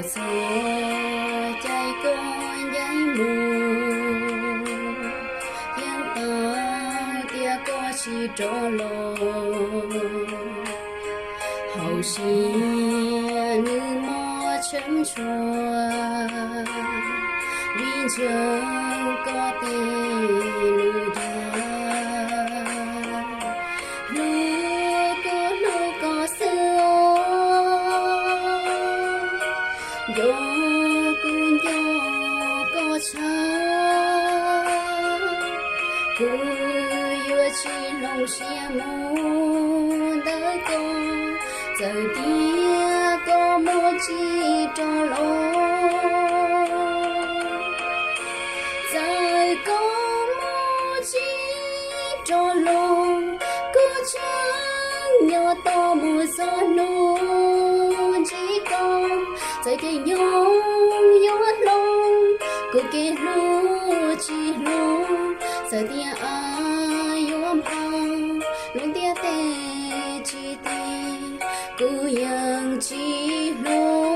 Txog caij koj ncaim mus, yeej paub tias koj tsis rov los. Hauv siab nws mob tshee tshua, vim ntseeg koj tej lus dag. Hlub kuv hlub koj xwb os, nco kuv nco koj tshaj. Kuv yuav tsis hloov siab mus ntawm koj, txawm tias koj mus tsis rov los. Txawm koj mus tsis rov los, kuv tseem nyob tos mus txog hnub ntsib koj. Txawm tias nyoog yuav hloov, kuv kev hlub tsis hloov. Txawm tias av yuav npau, lub ntiaj teb tsis tiv, kuv yeej tsis hloov.